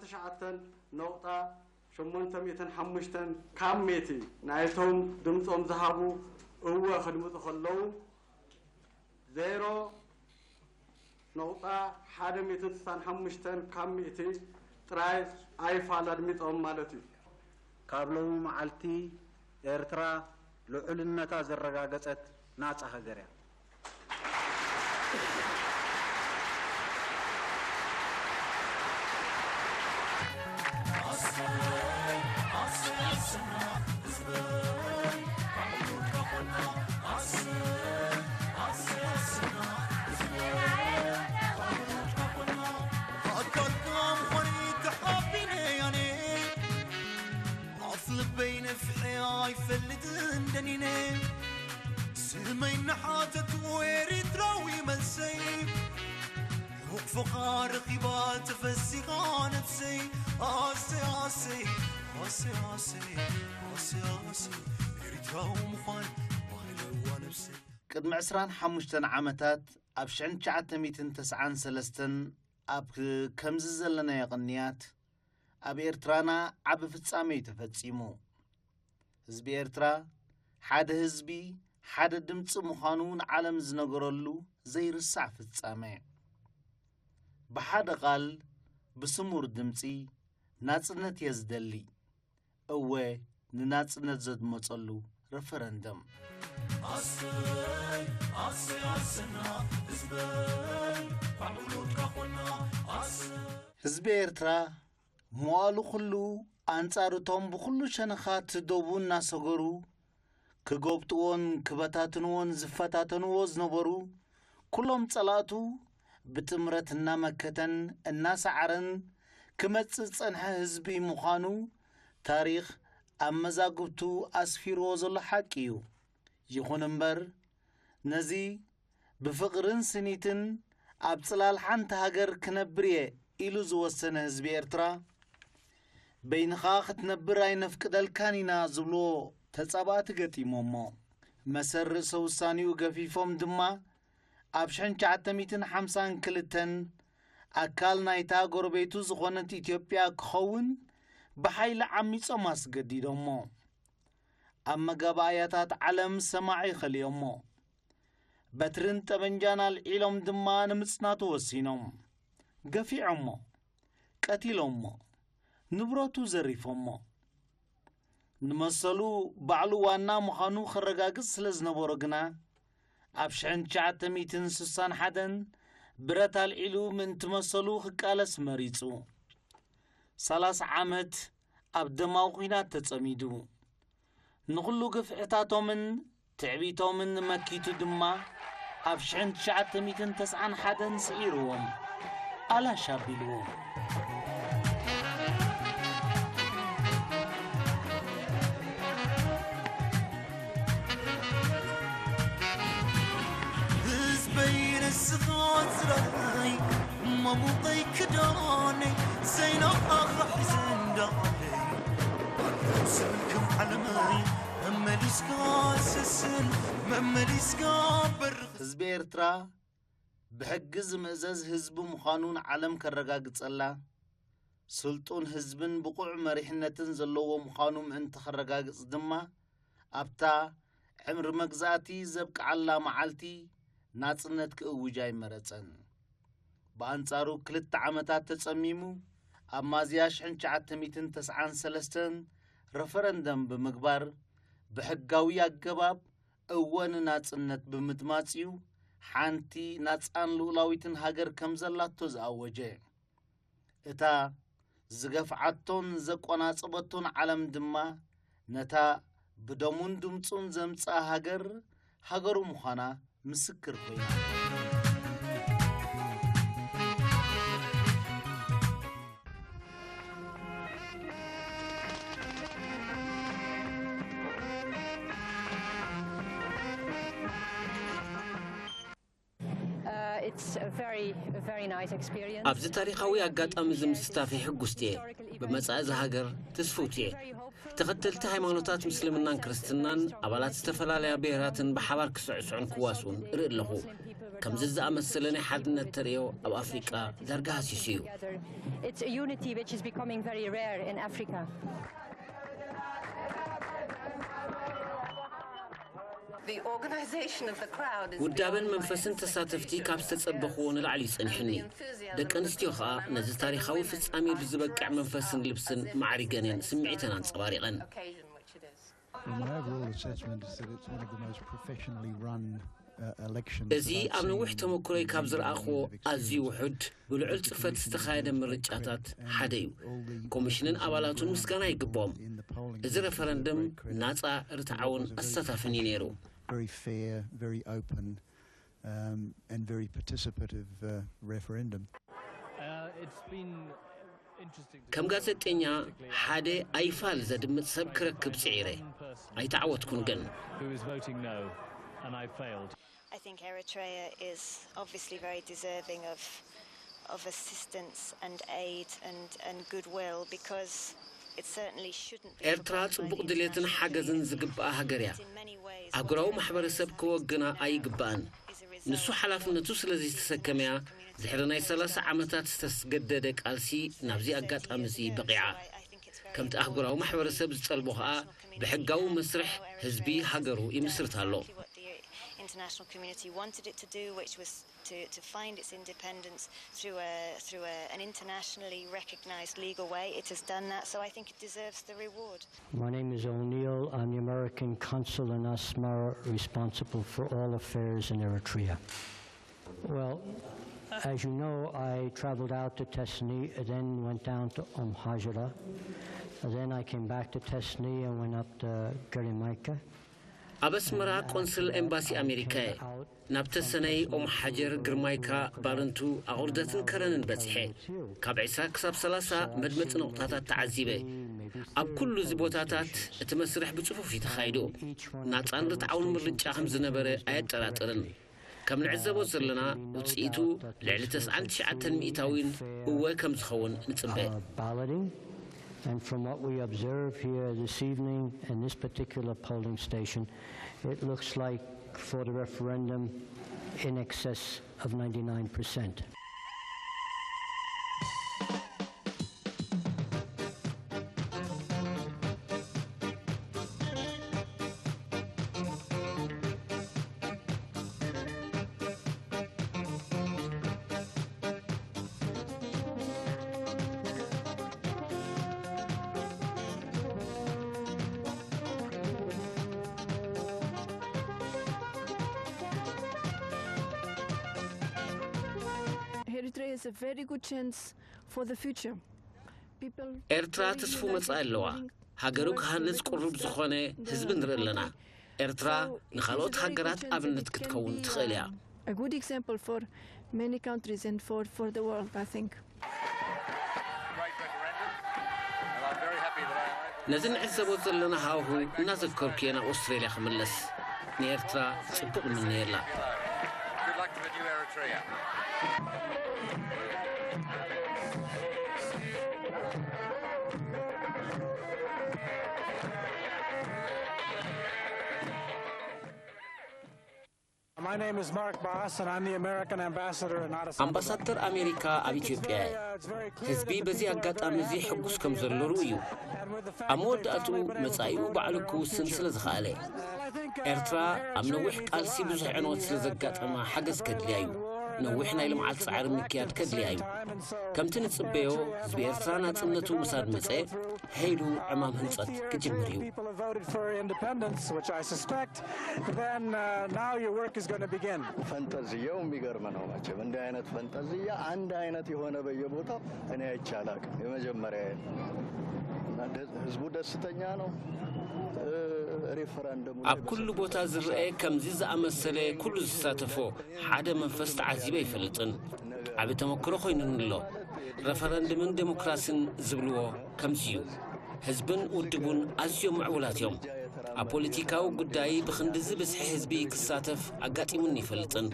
ትሽዓተ ነቑጣ ሸሞንተ ሚእትን ሓሙሽተን ካብ ሚእቲ ናይቶም ድምጾም ዝሃቡ እወ ክድምጹ ከለዉ፣ ዜሮ ነቑጣ ሓደ ሚእትን ስሳን ሓሙሽተን ካብ ሚእቲ ጥራይ ኣይፋል ኣድሚጾም ማለት እዩ። ካብ ሎሚ መዓልቲ ኤርትራ ልዑልነታ ዘረጋገጸት ናጻ ሃገር እያ። ኣካልካ ምዃነይ ተሓቢነ ያኔ ኣፍ ልበይ ነፍሐ ኣይፈልጥን ደኒነ ስመይ እናሓተቱ ኤሪትራዊ መልሰይ ሩቕ ፍቓ ረኺባ ተፈሲኻ ነፍሰይ ኣሰይ ኣሰይ ኣሰይ ኣሰይ ኣሰይ ኣሰይ ኤሪትራዊ ምዃን ባህለዋ ነፍሰይ ቅድሚ ዕስራን ሓሙሽተን ዓመታት ኣብ ሽሕን ትሽዓተ ሚእትን ተስዓን ሰለስተን ኣብ ከምዚ ዘለናዮ ቅንያት ኣብ ኤርትራና ዓቢ ፍጻመ እዩ ተፈጺሙ። ህዝቢ ኤርትራ ሓደ ህዝቢ፣ ሓደ ድምጺ ምዃኑ ንዓለም ዝነገረሉ ዘይርሳዕ ፍጻመ። ብሓደ ቃል፣ ብስሙር ድምጺ ናጽነት እየ ዝደሊ። እወ ንናጽነት ዘድመጸሉ ረፈረንደም። ኣሰይ ኣሰይ ኣሰና ህዝበይ ባዕሉትካ ኮና ኣሰይ ህዝቢ ኤርትራ መዋሉ ኩሉ ኣንጻር እቶም ብኹሉ ሸነኻት ደቡ እናሰገሩ ክጎብጥዎን ክበታትንዎን ዝፈታተንዎ ዝነበሩ ኩሎም ጸላእቱ ብጥምረት እናመከተን እናሰዓረን ክመጽእ ዝጸንሐ ህዝቢ ምዃኑ ታሪኽ ኣብ መዛግብቱ ኣስፊርዎ ዘሎ ሓቂ እዩ። ይኹን እምበር ነዚ ብፍቕርን ስኒትን ኣብ ጽላል ሓንቲ ሃገር ክነብር እየ ኢሉ ዝወሰነ ህዝቢ ኤርትራ በይንኻ ክትነብር ኣይነፍቅደልካን ኢና ዝብልዎ ተጻባእቲ ገጢሞሞ። መሰል ርእሰ ውሳኔኡ ገፊፎም ድማ ኣብ ሽሕን ትሽዓተ ሚእትን ሓምሳን ክልተን ኣካል ናይታ ጎረቤቱ ዝኾነት ኢትዮጵያ ክኸውን ብሓይሊ ዓሚጾም ኣስገዲዶሞ። ኣብ መጋባእያታት ዓለም ሰማዒ ከልዮሞ። በትርን ጠበንጃን ኣልዒሎም ድማ ንምጽናቱ ወሲኖም። ገፊዖሞ። ቀቲሎሞ። ንብረቱ ዘሪፎሞ። ንመሰሉ ባዕሉ ዋና ምዃኑ ከረጋግጽ ስለ ዝነበሮ ግና ኣብ ሽሕን ትሽዓተ ሚእትን ስሳን ሓደን ብረት ኣልዒሉ ምእንቲ መሰሉ ክቃለስ መሪጹ። ሰላሳ ዓመት ኣብ ደማዊ ኲናት ተጸሚዱ። ንኹሉ ግፍዕታቶምን ትዕቢቶምን መኪቱ ድማ ኣብ ሽሕን ትሽዓተ ሚእትን ተስዓን ሓደን ስዒርዎም ኣላሽ ኣቢልዎም። ህዝበይ ንስኻ ጽላለይ መሙቐይ ክዳነይ ዘይናኻ ሒዘ እንዳለይ ኣለው ስብል ከም ዓለመይ መመሊስካ ስስን መመሊስካ በርኽ ህዝቢ ኤርትራ ብሕጊ ዝምእዘዝ ህዝቢ ምዃኑ ንዓለም ከረጋግጸላ፣ ስልጡን ህዝብን ብቑዕ መሪሕነትን ዘለዎ ምዃኑ ምእንቲ ከረጋግጽ ድማ፣ ኣብታ ዕምሪ መግዛእቲ ዘብቅዓላ መዓልቲ ናጽነት ክእውጅ ኣይመረጸን። ብኣንጻሩ ክልተ ዓመታት ተጸሚሙ፣ ኣብ ማዝያ ሽሕን ትሽዓተ ሚእትን ተስዓን ሰለስተን ረፈረንደም ብምግባር፣ ብሕጋዊ ኣገባብ እወ ንናጽነት ብምድማጽ እዩ ሓንቲ ናጻን ልኡላዊትን ሃገር ከም ዘላቶ ዝኣወጀ። እታ ዝገፍዓቶን ዘቆናጸበቶን ዓለም ድማ ነታ ብደሙን ድምጹን ዘምጽኣ ሃገር፣ ሃገሩ ምዃና ምስክር ኮይና። Uh, it's a very, a very nice experience. ኣብዚ ታሪኻዊ ኣጋጣሚ እዚ ምስታፈይ ሕጉስቲ እየ። ብመጻኢ እዛ ሃገር ትስፍውቲ እየ። ተኸተልቲ ሃይማኖታት ምስልምናን ክርስትናን ኣባላት ዝተፈላለያ ብሔራትን ብሓባር ክስዕስዑን ክዋስኡን እርኢ ኣለኹ። ከምዚ ዝኣመሰለ ናይ ሓድነት ተርእዮ ኣብ ኣፍሪቃ ዳርጋ ሃሲሱ እዩ። It's a unity which is becoming very rare in Africa. The organization of the crowd is ውዳበን beyond my መንፈስን ተሳተፍቲ expectations. ካብ ዝተጸበኽዎ ንላዕሊ እዩ ጸኒሑኒ። ደቂ ኣንስትዮ ኸኣ ነዚ ታሪኻዊ ፍጻሜ ብዝበቅዕ መንፈስን ልብስን ማዕሪገን እየን ስምዒተን ኣንጸባሪቐን። Occasion which it is. Well, my overall assessment is that it's one of the most professionally run uh, elections. እዚ ኣብ ነዊሕ ተመክሮይ ካብ ዝረኣኽዎ ኣዝዩ ውሑድ ብልዑል ጽፈት ዝተኻየደ ምርጫታት ሓደ እዩ። ኮሚሽንን ኣባላቱን ምስጋና ይግብኦም። እዚ ረፈረንደም ናጻ፣ ርትዓውን ኣሳታፍን እዩ ነይሩ። Very fair, very open, um, and very participative uh, referendum. Uh, it's been interesting to ከም ጋዜጠኛ ሓደ ኣይፋል ዘድምጽ ሰብ ክረክብ ጽዒረ። ኣይተዓወትኩን ግን። Who is voting no, and I failed. I think Eritrea is obviously very deserving of of assistance and aid and, and goodwill because it certainly shouldn't be ኤርትራ ጽቡቕ ድሌትን ሓገዝን ዝግብኣ ሃገር እያ። ኣህጉራዊ ማሕበረሰብ ክወግና ኣይግባእን። ንሱ ሓላፍነቱ ስለ ዝተሰከመያ ድሕሪ ናይ ሰላሳ ዓመታት ዝተስገደደ ቃልሲ ናብዚ ኣጋጣሚ እዚ በቒዓ። ከምቲ ኣህጉራዊ ማሕበረሰብ ዝጠልቦ ኸኣ ብሕጋዊ መስርሕ ህዝቢ ሃገሩ ይምስርት ኣሎ። International community wanted it to do, which was to, to find its independence through a through a, an internationally recognized legal way. It has done that, so I think it deserves the reward. My name is O'Neill. I'm the American consul in Asmara, responsible for all affairs in Eritrea. Well, as you know, I traveled out to Tesni, then went down to Omhajra, then I came back to Tesni and went up to Gerimaika. ኣብ ኣስመራ ቆንስል ኤምባሲ ኣሜሪካ እየ። ናብ ተሰነይ፣ ኦም ሓጀር፣ ግርማይካ፣ ባርንቱ፣ ኣቑርደትን ከረንን በጺሐ። ካብ ዕስራ ክሳብ ሰላሳ መድመጺ ነቑጣታት ተዓዚበ። ኣብ ኩሉ እዚ ቦታታት እቲ መስርሕ ብጽፉፍ እዩ ተኻይዱ። ናጻን ርትዓውን ምርጫ ከም ዝነበረ ኣየጠራጥርን። ከም ንዕዘቦ ዘለና ውጽኢቱ ልዕሊ ተስዓን ትሽዓተን ሚእታዊን እወ ከም ዝኸውን ንጽበ። Balloting. And from what we observe here this evening in this particular polling station, it looks like for the referendum in excess of ninety-nine percent. Eritrea has a very good chance for the future. People ኤርትራ ተስፉ መጻኢ ኣለዋ። ሃገሩ ክሃንጽ ቅሩብ ዝኾነ ህዝቢ ንርኢ ኣለና። ኤርትራ ንኻልኦት ሃገራት ኣብነት ክትከውን ትኽእል እያ። A good example for many countries and for, for the world, I think. ነዚ ንዕዘቦ ዘለና ሃዋሁ እናዘከርኩ እየ ናብ ኦስትሬልያ ክምለስ። ንኤርትራ ጽቡቕ እምነየላ። My name is Mark Baas, and I'm the American ambassador in Addis Ababa. ኣምባሳደር ኣሜሪካ ኣብ ኢትዮጵያ እየ። ህዝቢ በዚ ኣጋጣሚ እዚ ሕጉስ ከም ዘሎ ርኡ እዩ። ኣብ መወዳእትኡ መጻኢኡ ባዕሉ ክውስን ስለ ዝኸኣለ። ኤርትራ ኣብ ነዊሕ ቃልሲ ብዙሕ ዕንወት ስለ ዘጋጠማ ሓገዝ ከድልያ እዩ። ነዊሕ ናይ ልምዓት ጻዕሪ ምክያድ ከድልያ እዩ። ከምቲ ንጽበዮ ህዝቢ ኤርትራ ናጽነቱ ምስ ኣድመጸ፣ ሄሉ ዕማም ህንጸት ክጅምር እዩ። People have voted for independence, which I suspect, then uh, now your work is going to begin. ፈንጠዝያው የሚገርም ነው መቼም። እንዲህ አይነት ፈንጠዝያ አንድ አይነት የሆነ በየቦታው እኔ አይቼ አላቅም። የመጀመሪያ ህዝቡ ደስተኛ ነው። ሪፈረንደሙ ኣብ ኩሉ ቦታ ዝረአ ከምዚ ዝኣመሰለ ኩሉ ዝሳተፎ ሓደ መንፈስ ተዓዚበ ኣይፈልጥን። ዓቢ ተመክሮ ኮይኑኒ ኣሎ። ረፈረንድምን ዴሞክራስን ዝብልዎ ከምዚ እዩ። ህዝብን ውድቡን ኣዝዮም ምዕቡላት እዮም። ኣብ ፖለቲካዊ ጉዳይ ብኽንድዚ ብዝሒ ህዝቢ ክሳተፍ ኣጋጢሙኒ ይፈልጥን።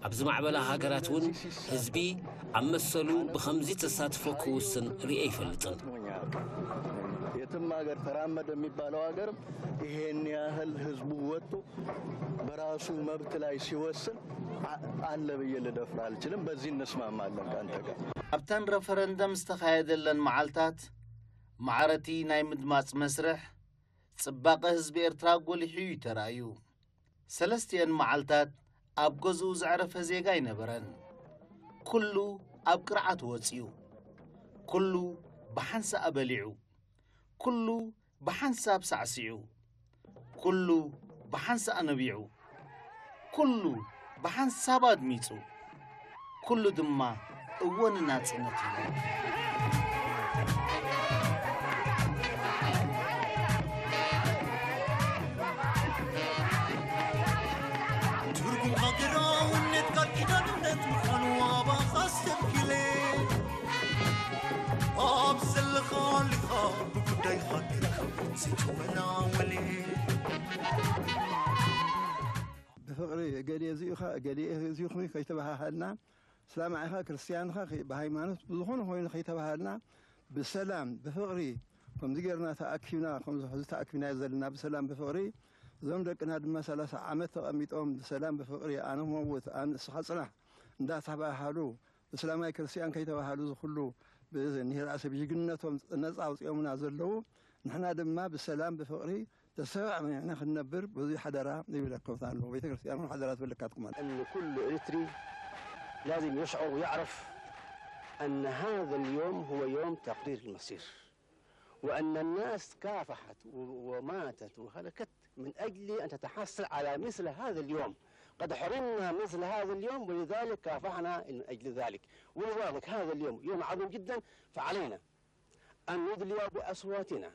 ኣብ ዝማዕበላ ሃገራት እውን ህዝቢ ኣብ መሰሉ ብኸምዚ ተሳትፎ ክውስን ርእየ ይፈልጥን። ሀገር ተራመደ የሚባለው ሀገርም ይሄን ያህል ህዝቡ ወጥቶ በራሱ መብት ላይ ሲወስን አ- አለ ብዬ ልደፍር አልችልም። በዚህ እንስማማለን ከአንተ ጋር። ኣብተን ረፈረንደም ዝተኻየደለን መዓልታት ማዕረቲ ናይ ምድማፅ መስርሕ ፅባቐ ህዝቢ ኤርትራ ጎሊሑ እዩ ተራእዩ። ሰለስቲኤን መዓልታት ኣብ ገዝኡ ዘዕረፈ ዜጋ ኣይነበረን። ኩሉ ኣብ ቅርዓት ወጺኡ፣ ኩሉ ብሓንሳእ በሊዑ፣ ኩሉ ብሓንሳብ ሳዕሲዑ፣ ኩሉ ብሓንሳእ ነቢዑ፣ ኩሉ ብሓንሳብ ኣድሚጹ፣ ኩሉ ድማ እወ ንናጽነት ኢሉ። ትርጉም ሃገራውነት ቃል ኪዳንነት ምዃኑ ኣባኻ ኣስተብሂለ። ኣብ ዘለኻ ኣሊኻ ብጉዳይኻ ገለ ዘይትወላወለ። ብፍቕሪ እገሌ እዚኡኻ እገሌ እዚኹም ከይተባሃሃልና፣ እስላም ኢኻ ክርስትያን ኢኻ ከይ- ብሃይማኖት ብዝኾነ ኮይኑ ከይተባሃልና፣ ብሰላም ብፍቕሪ ከምዚ ጌርና ተኣኪብና፣ ከምዚ ሕዚ ተኣኪብና ዘለና ብሰላም ብፍቕሪ፣ እዞም ደቅና ድማ ሰላሳ ዓመት ተቐሚጦም ብሰላም ብፍቕሪ ኣነ ክመውት ኣነ እስኻ ጽናሕ እንዳተባሃሃሉ፣ እስላማይ ክርስትያን ከይተባሃሉ ዝኹሉ ብንሂር ኣሰብ ጅግንነቶም ነጻ ኣውፂኦምና ዘለዉ፣ ንሕና ድማ ብሰላም ብፍቕሪ ተሰማሚዕና ክንነብር ብዙ ሓደራ ይብለኩም ኣሎ። ቤተ ክርስቲያን ሓደራ ትብለካትኩም ኣላ። أن كل إريتري لازم يشعر ويعرف أن هذا اليوم هو يوم تقرير المصير، وأن الناس كافحت و- وماتت وهلكت من أجل أن تتحصل على مثل هذا اليوم. قد حرمنا مثل هذا اليوم، ولذلك كافحنا من أجل ذلك. ولذلك هذا اليوم يوم عظيم جدا، فعلينا أن ندلي بأصواتنا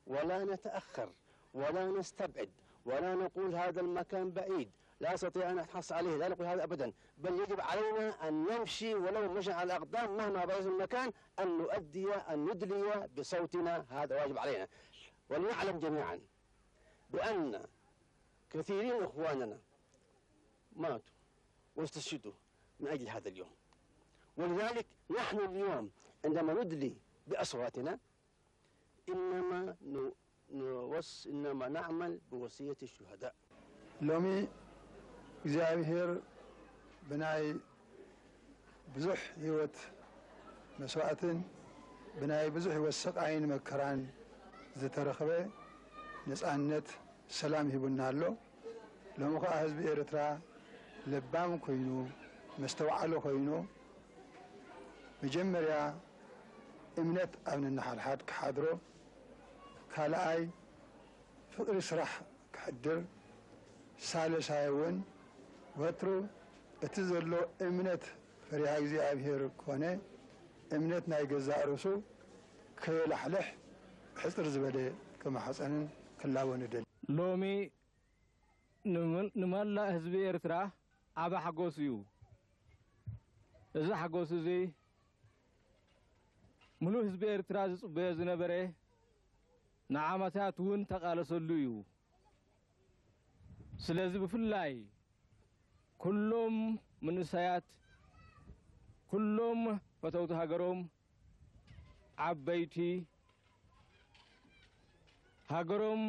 ولا نتأخر ولا نستبعد ولا نقول هذا المكان بعيد، لا أستطيع أن أتحصل عليه، لا نقول هذا أبدا، بل يجب علينا أن نمشي ولو مشيا على الأقدام مهما بعد المكان، أن نؤدي، أن ندلي بصوتنا، هذا واجب علينا. ولنعلم جميعا بأن كثيرين إخواننا ماتوا واستشهدوا من أجل هذا اليوم. ولذلك نحن اليوم عندما ندلي بأصواتنا إنما ن- نوص إنما نعمل بوصية الشهداء. ሎሚ እግዚኣብሔር ብናይ ብዙሕ ህይወት መስዋእትን ብናይ ብዙሕ ህይወት ስቓይን መከራን ዝተረኽበ ነፃነት ሰላም ሂቡና ኣሎ። ሎሚ ከዓ ህዝቢ ኤርትራ ለባም ኮይኑ መስተውዓሊ ኮይኑ መጀመርያ እምነት ኣብ ነንሓድሓድ ክሓድሮ፣ ካልኣይ ፍቕሪ ስራሕ ክሕድር፣ ሳልሳይ እውን ወትሩ እቲ ዘሎ እምነት ፈሪሃ እግዚኣብሔር ኮነ እምነት ናይ ገዛእ ርእሱ ከየላሕልሕ ሕፅር ዝበለ ክማሕፀንን ክላቦን እደሊ። ሎሚ ንመላእ ህዝቢ ኤርትራ ዓቢ ሓጎስ እዩ። እዚ ሓጎስ እዚ ምሉእ ህዝቢ ኤርትራ ዝጽበዮ ዝነበረ ንዓመታት እውን ተቓለሰሉ እዩ። ስለዚ ብፍላይ ኩሎም መንእሰያት፣ ኩሎም ፈተውቲ ሃገሮም፣ ዓበይቲ ሃገሮም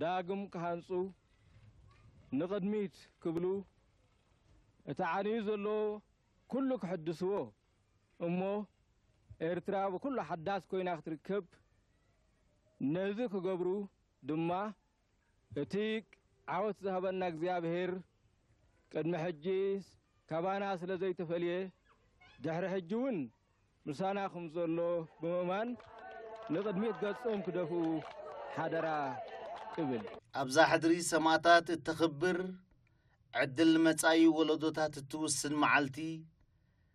ዳግም ክሃንጹ ንቕድሚት ክብሉ እቲ ዓንዩ ዘሎ ኩሉ ክሕድስዎ እሞ ኤርትራ ብኩሉ ሓዳስ ኮይና ክትርከብ ነዚ ክገብሩ ድማ እቲ ዓወት ዝሃበና እግዚኣብሔር ቅድሚ ሕጂ ካባና ስለ ዘይተፈልየ ድሕሪ ሕጂ እውን ምሳና ከም ዘሎ ብምእማን ንቕድሚት ገጾም ክደፍኡ ሓደራ እብል። ኣብዛ ሕድሪ ሰማእታት እተኽብር ዕድል መጻኢ ወለዶታት እትውስን መዓልቲ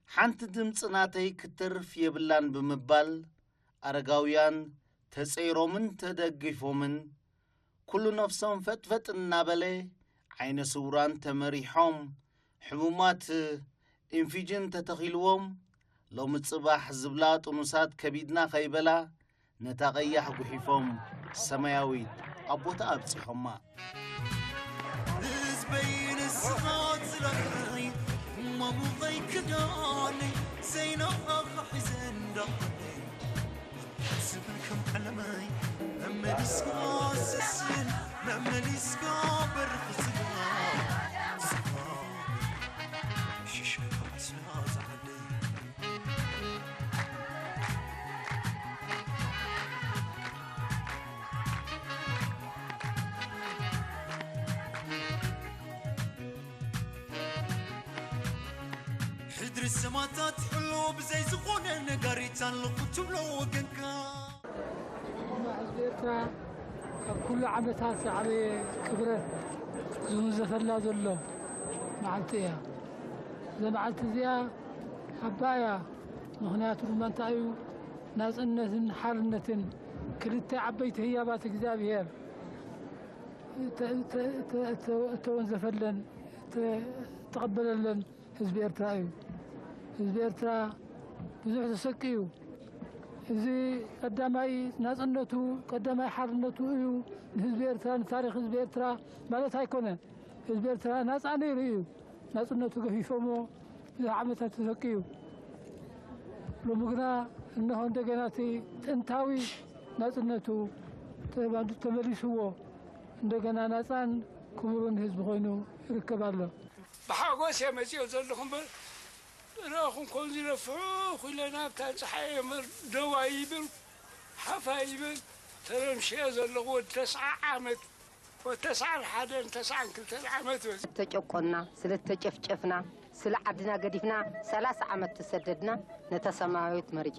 ሓንቲ ድምፂ ናተይ ክትተርፍ የብላን ብምባል ኣረጋውያን ተጸይሮምን ተደጊፎምን ኩሉ ነፍሶም ፈጥፈጥ እናበለ ዓይነ ስውራን ተመሪሖም ሕሙማት ኢንፊጅን ተተኺልዎም ሎሚ ጽባሕ ዝብላ ጥኑሳት ከቢድና ከይበላ ነታ ቀያሕ ጉሒፎም ሰማያዊት ኣብ ቦታ ኣብጺሖማ። ህዝበይ ንስኻ ዝለኽረይ እማሙኸይ ክዳነይ ዘይናኻ ሒዘ እንዳኸደይ ስብል ከም ቀለመይ መመሊስካ ሰስን መመሊስካ በርኽ ስጋ ስጋ ሽሽኻ ስጋ ዝዓደይ ሕድሪ ሰማታት ሕሎ ብዘይ ዝኾነ ነጋሪት ኣለኹ ትብሎ ወገንካ። ህዝቢ ኤርትራ ካብ ኩሉ ዓመታት ዝዓበየ ክብረት ዝውንዘፈላ ዘሎ መዓልቲ እያ። እዛ መዓልቲ እዚኣ ዓባይ እያ። ምኽንያቱ ድማ እንታይ እዩ? ናጽነትን ሓርነትን ክልተ ዓበይቲ ህያባት እግዚኣብሔር እተወንዘፈለን እተቐበለለን ህዝቢ ኤርትራ እዩ። ህዝቢ ኤርትራ ብዙሕ ተሰቅዩ። እዚ ቀዳማይ ናጽነቱ ቀዳማይ ሓርነቱ እዩ። ንህዝቢ ኤርትራ ንታሪኽ ህዝቢ ኤርትራ ማለት ኣይኮነ። ህዝቢ ኤርትራ ናጻ ነይሩ እዩ። ናጽነቱ ገፊፎሞ ብዙሕ ዓመታት ተሰቅዩ። ሎሚ ግና እነሆ እንደገና እቲ ጥንታዊ ናጽነቱ ተመሊስዎ እንደገና ናጻን ክቡርን ህዝቢ ኮይኑ ይርከብ ኣሎ። ብሓጎስ እየ መፂኦ ዘለኹ እምበር ረኹም ከምዚ ነፍሑ ኩለ ናብታ ፀሓይ እምበር ደው ኣይብል ሓፍ ኣይብል ተረምሽየ ዘለኹ ወዲ ተስዓ ዓመት ወተስዓን ሓደን ተስዓን ክልተን ዓመት በዚ። ተጨቆና፣ ስለ ተጨፍጨፍና፣ ስለ ዓድና ገዲፍና ሰላሳ ዓመት ተሰደድና ነታ ሰማያዊት መሪጨ።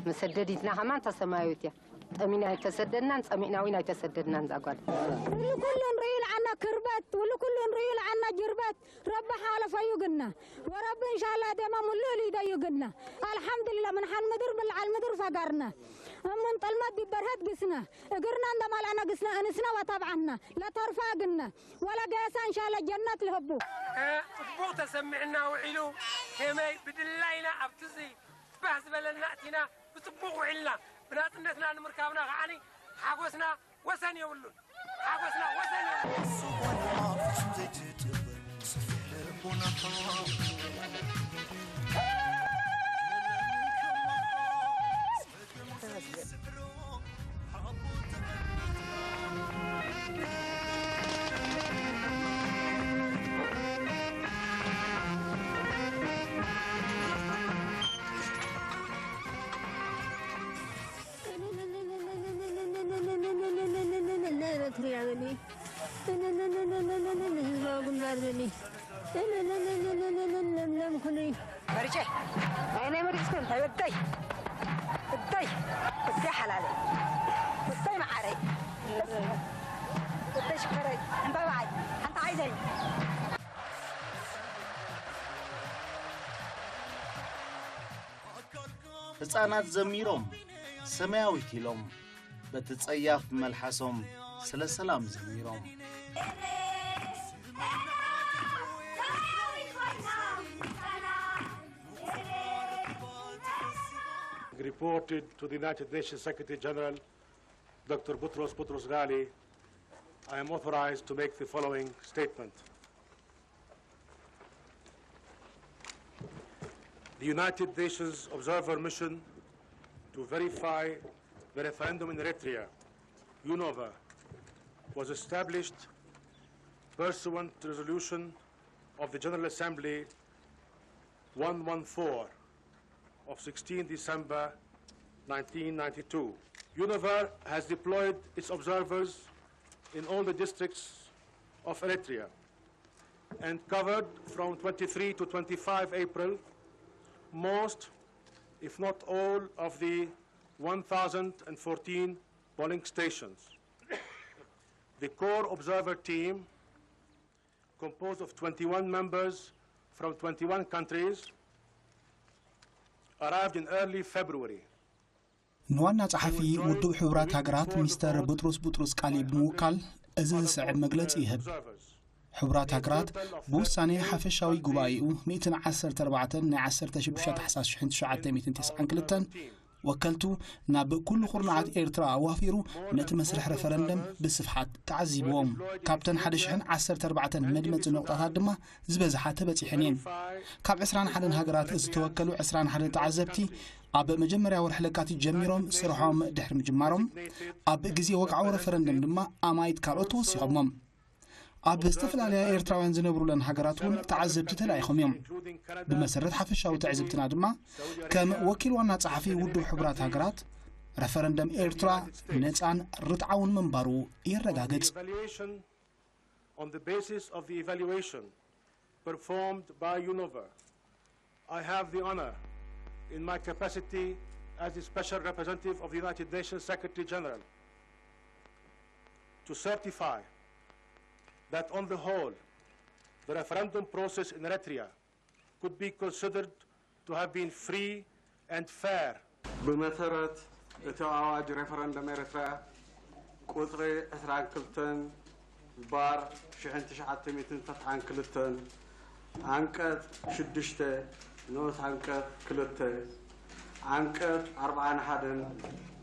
መሰደዲትና ከማን ተሰማያዊት እያ። ጠሚና ኣይተሰደድናን ጸሚእና እውን ኣይተሰደድናን ዛጓል። ኩሉ ኩሉ ንርእዩ ለዓና ክርበት፣ ኩሉ ኩሉ ንርእዩ ለዓና ጅርበት፣ ረቢ ሓለፈዩ ግና፣ ወረቢ እንሻላ ደማ ሙሉ ሊደዩ ግና። ኣልሓምዱሊላ ምንሓን ምድር ብልዓል ምድር ፈጋርና። እምን ጥልመት ዲበርሀት ግስና። እግርና እንደማልኣና ግስና እንስና ወተብዓትና ለተርፋ ግና ወለ ገሳ እንሻለ ጀነት ልህቡ። ጽቡቕ ተሰሚዕና ውዒሉ ከመይ ብድላይና ኣብትዚ ባህ ዝበለና እቲና ብጽቡቕ ውዒልና ብናጽነትና ንምርካብና ከዓኒ ሓጎስና ወሰን የብሉን ሓጎስና ወሰን የብሉን። መርጨ ናይ ናይ መርጭ እንታይ ወደይ እደይ እደይ ሓላለይ እደይ መዓረይ እደይ ሽኮረይ ዕምባባዓይ ሓንቲ ዓይነይ ህፃናት ዘሚሮም ሰማያዊት ኢሎም በቲ ጸያፍ መልሓሶም ስለ ሰላም ዘሚሮም። reported to the United Nations Secretary General, Doctor Boutros Boutros Ghali, I am authorized to make the following statement. The United Nations Observer Mission to verify the referendum in Eritrea, UNOVA, was established pursuant to resolution of the General Assembly one one four of sixteen December nineteen ninety-two. UNOVA has deployed its observers in all the districts of Eritrea and covered from twenty-three to twenty-five April most, if not all, of the one thousand and fourteen polling stations. The core observer team, composed of twenty-one members from twenty-one countries, arrived in early February. ንዋና ጸሓፊ ውድብ ሕቡራት ሃገራት ሚስተር ቡጥሩስ ቡጥሩስ ቃሊ ብምውካል እዚ ዝስዕብ መግለጺ ይህብ። ሕቡራት ሃገራት ብውሳኔ ሓፈሻዊ ጉባኤኡ ሚእትን ዓሰርተ ኣርባዕተን ናይ ዓሰርተ ሽዱሽተ ታሕሳስ ሽሕን ትሽዓተ ሚእትን ተስዓን ክልተን ወከልቱ ናብ ኩሉ ኩርናዓት ኤርትራ ኣዋፊሩ ነቲ መስርሕ ረፈረንደም ብስፍሓት ተዓዚብዎም። ካብተን ሓደ ሽሕን ዓሰርተ ኣርባዕተን መድመጺ ነቑጣታት ድማ ዝበዝሓ ተበጺሐን እየን። ካብ ዕስራን ሓደን ሃገራት ዝተወከሉ ዕስራን ሓደን ተዓዘብቲ ኣብ መጀመርያ ወርሒ ለካቲት ጀሚሮም ስርሖም ድሕሪ ምጅማሮም፣ ኣብ ግዜ ወግዓዊ ረፈረንደም ድማ ኣማኢት ካልኦት ተወሲኾሞም። ኣብ ዝተፈላለያ ኤርትራውያን ዝነብሩለን ሃገራት እውን ተዓዘብቲ ተላኢኾም እዮም። ብመሰረት ሓፈሻዊ ትዕዝብትና ድማ፣ ከም ወኪል ዋና ጸሓፊ ውድብ ሕቡራት ሃገራት፣ ረፈረንደም ኤርትራ ነጻን ርትዓውን ምንባሩ የረጋግጽ። On the basis of the evaluation performed by UNOVA, I have the honor, in my capacity as the Special Representative of the United Nations Secretary General, to certify that on the whole, the referendum process in Eritrea could be considered to have been free and fair. ብመሰረት እቲ ኣዋጅ ሬፈረንደም ኤርትራ ቁጽሪ ዕስራን ክልተን ባር ሽሕን ትሽዓተ ሚእትን ተስዓን ክልተን፣ ዓንቀጽ ሽዱሽተ ንኡስ ዓንቀጽ ክልተ፣ ዓንቀጽ ኣርብዓን ሓደን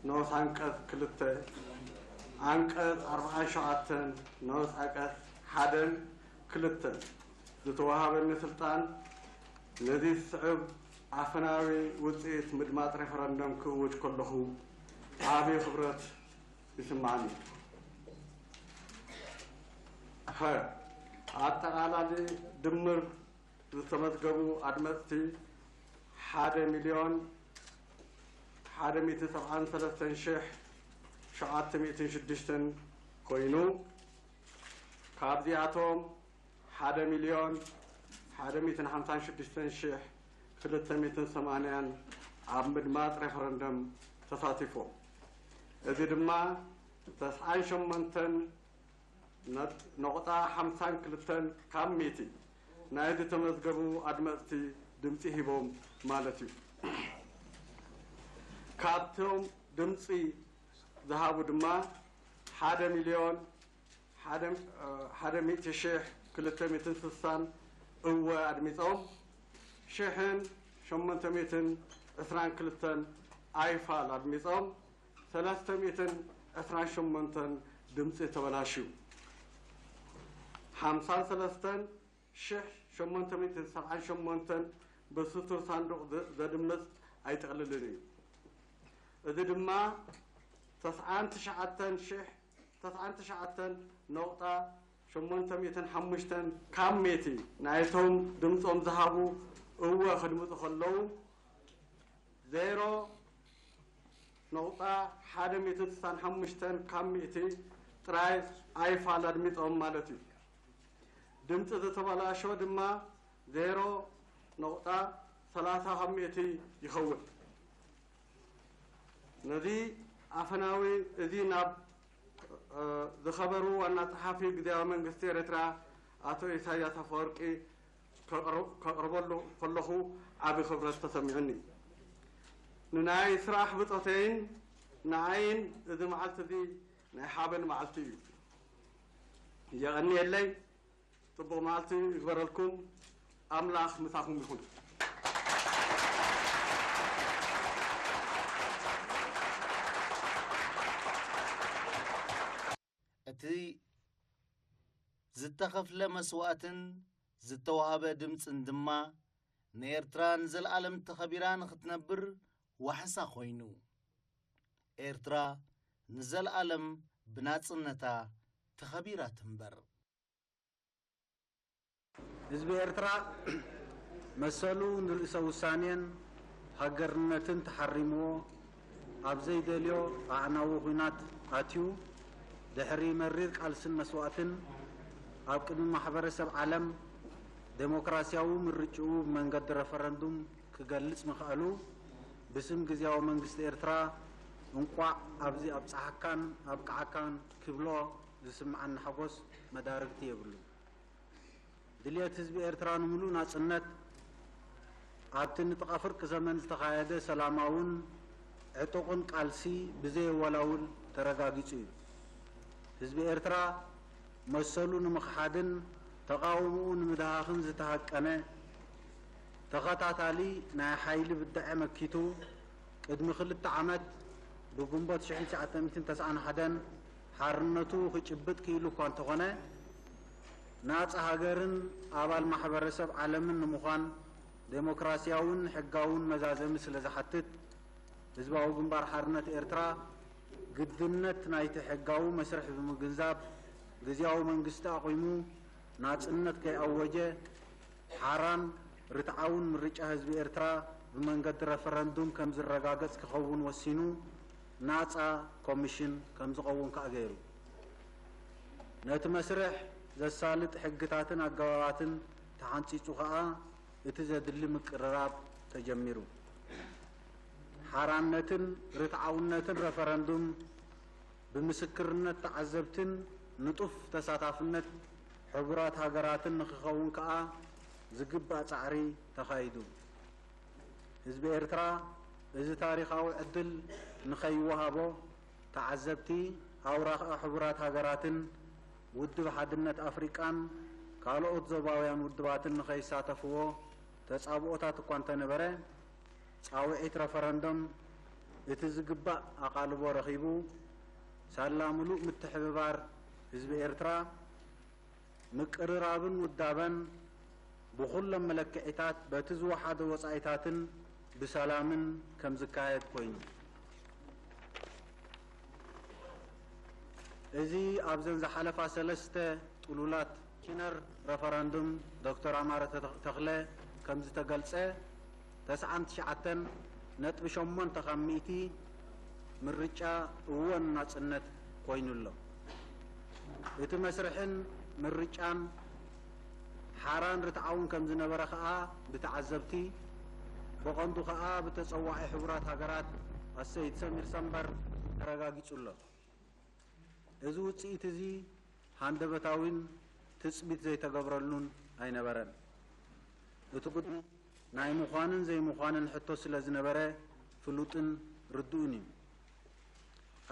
ንኡስ ዓንቀጽ ክልተ፣ ዓንቀጽ ኣርብዓን ሸውዓተን ንኡስ ዓንቀጽ ሓደን ክልተን ዝተዋሃበኒ ስልጣን፣ ነዚ ዝስዕብ ኣፈናዊ ውጽኢት ምድማጽ ሬፈረንደም ክእውጅ ከለኹ ዓቢ ክብረት ይስምዓኒ። ሀ፣ ኣጠቓላሊ ድምር ዝተመዝገቡ ኣድመጽቲ ሓደ ሚልዮን ሓደ ሚእትን ሰብዓን ሰለስተን ሽሕ ሸውዓተ ሚእትን ሽዱሽተን ኮይኑ፣ ካብዚኣቶም ሓደ ሚልዮን ሓደ ሚእትን ሓምሳን ሽዱሽተን ሽሕ ክልተ ሚእትን ሰማንያን ኣብ ምድማጽ ሬፈረንደም ተሳቲፎም። እዚ ድማ ተስዓን ሸሞንተን ነጥ-፣ ነቑጣ ሓምሳን ክልተን ካብ ሚእቲ ናይ ዝተመዝገቡ ኣድመጽቲ ድምጺ ሂቦም ማለት እዩ። ካብቶም ድምጺ ዝሃቡ ድማ ሓደ ሚልዮን ሓደ፣ እ፣ ሓደ ሚእቲ ሽሕ ክልተ ሚእትን ስሳን እወ ኣድሚጾም፣ ሽሕን ሸሞንተ ሚእትን ዕስራን ክልተን ኣይፋል ኣድሚጾም፣ ሰለስተ ሚእትን ዕስራን ሸሞንተን ድምጺ ተበላሽዩ። ሓምሳን ሰለስተን ሽሕ ሸሞንተ ሚእትን ሰብዓን ሸሞንተን ብስቱር ሳንዱቕ ዘ-፣ ዘድምጽ ኣይጥቕልልን እዩ። እዚ ድማ ተስዓን ትሽዓተን ሽሕ፣ ተስዓን ትሽዓተን ነቑጣ ሸሞንተ ሚእትን ሓሙሽተን ካብ ሚእቲ ናይቶም ድምጾም ዝሃቡ እወ ከድምጹ ከለዉ፣ ዜሮ ነቑጣ ሓደ ሚእትን ስሳን ሓሙሽተን ካብ ሚእቲ ጥራይ ኣይፋል ኣድሚጾም ማለት እዩ። ድምጺ ዝተበላሸወ ድማ ዜሮ ነቑጣ ሰላሳ ካብ ሚእቲ ይኸውን። ነዚ ኣፈናዊ እዚ ናብ፣ እ፣ ዝኸበሩ ዋና ጸሓፊ ግዝያዊ መንግስቲ ኤርትራ ኣቶ ኢሳያስ ኣፈወርቂ ከቕር-፣ ከቕርበሉ ከለኹ ዓቢ ክብረት ተሰሚዑኒ። ንናይ ስራሕ ብጾተይን ንዓይን እዚ መዓልቲ እዚ ናይ ሓበን መዓልቲ እዩ። የቐንየለይ። ጽቡቕ መዓልቲ ይግበረልኩም። ኣምላኽ ምሳኹም ይኹን። እቲ ዝተኸፍለ መስዋእትን ዝተዋህበ ድምጽን ድማ ንኤርትራ ንዘለኣለም ተኸቢራ ንኽትነብር ዋሕሳ ኮይኑ። ኤርትራ ንዘለኣለም ብናጽነታ ተኸቢራ ትንበር። ህዝቢ ኤርትራ መሰሉ ንርእሰ ውሳኔን ሃገርነትን ተሓሪምዎ ኣብ ዘይደልዮ ኣዕናዊ ኲናት ኣትዩ፣ ድሕሪ መሪር ቃልስን መስዋእትን ኣብ ቅድሚ ማሕበረሰብ ዓለም ዴሞክራስያዊ ምርጭኡ ብመንገዲ ረፈረንዱም ክገልጽ ምኽኣሉ፣ ብስም ግዝያዊ መንግስቲ ኤርትራ እንቋዕ ኣብዚ ኣብጽሓካን ኣብቅዓካን ክብሎ ዝስምዓኒ ሓጎስ መዳርግቲ የብሉን። ድልየት ህዝቢ ኤርትራ ንምሉእ ናጽነት፣ ኣብቲ ንጥቓ ፍርቂ ዘመን ዝተኻየደ ሰላማውን ዕጡቕን ቃልሲ ብዘየወላውል ተረጋጊጹ እዩ። ህዝቢ ኤርትራ መሰሉ ንምኽሓድን ተቓውሞኡ ንምድሃኽን ዝተሃቀነ ተኸታታሊ ናይ ሓይሊ ብድዐ መኪቱ፣ ቅድሚ ክልተ ዓመት ብግንቦት ሽሕን ትሽዓተ ሚእትን ተስዓን ሓደን ሓርነቱ ክጭብጥ ክኢሉ እኳ እንተኾነ፣ ናጻ ሃገርን ኣባል ማሕበረሰብ ዓለምን ንምዃን ዴሞክራስያውን ሕጋውን መዛዘሚ ስለ ዝሓትት፣ ህዝባዊ ግንባር ሓርነት ኤርትራ ግድነት ናይቲ ሕጋዊ መስርሕ ብምግንዛብ፣ ግዝያዊ መንግስቲ ኣቑሙ ናጽነት ከይኣወጀ፣ ሓራን ርትዓውን ምርጫ ህዝቢ ኤርትራ ብመንገዲ ረፈረንዱም ከም ዝረጋገጽ ክኸውን ወሲኑ፣ ናጻ ኮሚሽን ከም ዝቐውም ከኣ ገይሩ። ነቲ መስርሕ ዘሳልጥ ሕግታትን ኣገባባትን ተሓንጺጹ ከኣ፣ እቲ ዘድሊ ምቅርራብ ተጀሚሩ። ሓራነትን ርትዓውነትን ረፈረንዱም ብምስክርነት ተዓዘብትን ንጡፍ ተሳታፍነት ሕቡራት ሃገራትን ንክኸውን ከኣ ዝግባእ ጻዕሪ ተኻይዱ። ህዝቢ ኤርትራ እዚ ታሪኻዊ ዕድል ንኸይወሃቦ፣ ተዓዘብቲ ኣውራ ከኣ ሕቡራት ሃገራትን ውድብ ሓድነት ኣፍሪቃን ካልኦት ዞባውያን ውድባትን ንኸይሳተፍዎ ተጻብኦታት እኳ እንተነበረ፣ ጻውዒት ረፈረንደም እቲ ዝግባእ ኣቓልቦ ረኺቡ፣ ሳላ ምሉእ ምትሕብባር ህዝቢ ኤርትራ፣ ምቅርራብን ውዳበን ብኹሎም መለክዒታት በቲ ዝወሓደ ወጻኢታትን ብሰላምን ከም ዝካየድ ኮይኑ። እዚ ኣብዘን ዝሓለፋ ሰለስተ ጥሉላት ኮሚሽነር ረፈረንዱም ዶክተር ኣማረ ተተ-፣ ተኽለ ከም ዝተገልጸ፣ ተስዓን ትሽዓተን ነጥቢ ሸሞንተ ካብ ሚእቲ ምርጫ እወን ናጽነት ኮይኑ ኣሎ። እቲ መስርሕን ምርጫን ሓራን ርትዓውን ከም ዝነበረ ከኣ ብተዓዘብቲ፣ ብቐንዱ ከኣ ብተጸዋዒ ሕቡራት ሃገራት ኣሰይድ ሰሚር ሰምበር ተረጋጊጹ ኣሎ። እዚ ውጽኢት እዚ ሃንደበታዊን ትጽቢት ዘይተገብረሉን ኣይነበረን። እቲ ጉዳይ ናይ ምዃንን ዘይምዃንን ሕቶ ስለ ዝነበረ ፍሉጥን ርዱእን እዩ።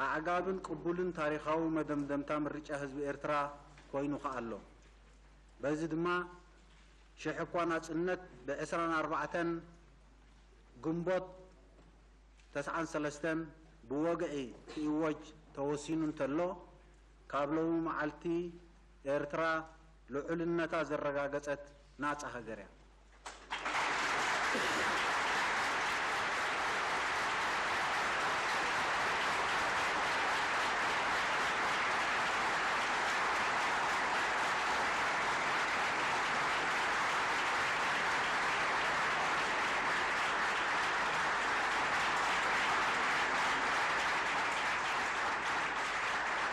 ኣዕጋብን ቅቡልን ታሪኻዊ መደምደምታ ምርጫ ህዝቢ ኤርትራ ኮይኑ ከኣ ኣሎ። በዚ ድማ ሽሕ እኳ ናጽነት ብዕስራን ኣርባዕተን ግንቦት ተስዓን ሰለስተን ብወግዒ ክእወጅ ተወሲኑ እንተሎ፣ ካብ ሎሚ መዓልቲ ኤርትራ ልዑልነታ ዘረጋገጸት ናጻ ሃገር እያ።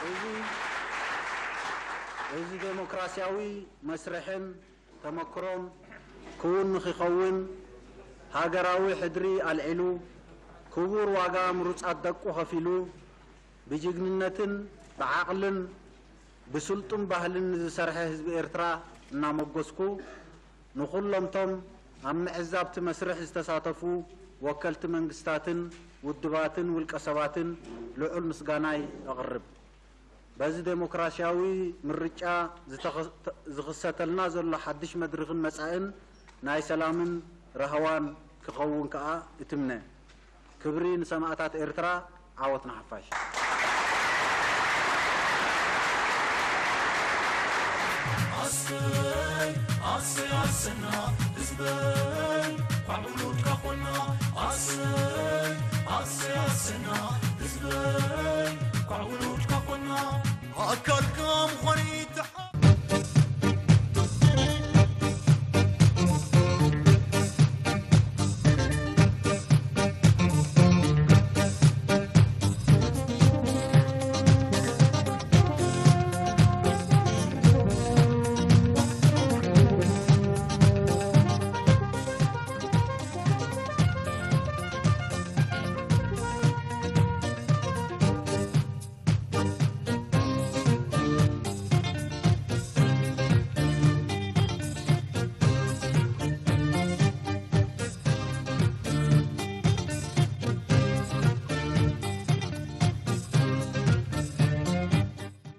እዚ፣ እዚ ዴሞክራሲያዊ መስርሕን ተመክሮን ክውን ንኽኸውን ሃገራዊ ሕድሪ ኣልዒሉ፣ ክቡር ዋጋ ምሩጻት ደቁ ከፊሉ፣ ብጅግንነትን ብዓቕልን ብስልጡን ባህልን ንዝሰርሐ ህዝቢ ኤርትራ እናመጎስኩ፣ ንኹሎምቶም ኣብ ምዕዛብቲ መስርሕ ዝተሳተፉ ወከልቲ መንግስታትን ውድባትን ውልቀ ሰባትን ልዑል ምስጋናይ ኣቕርብ። በዚ ዴሞክራሲያዊ ምርጫ ዝተኸ-፣ ዝኽሰተልና ዘሎ ሓድሽ መድርኽን መጻእን ናይ ሰላምን ራህዋን ክኸውን ከኣ እትምነ። ክብሪ ንሰማእታት ኤርትራ፣ ዓወት ንሓፋሽ። ኣሰይ ኣሰይ ኣሰና ህዝበይ፣ ኳዕ ብሉልካ ኮና። ኣሰይ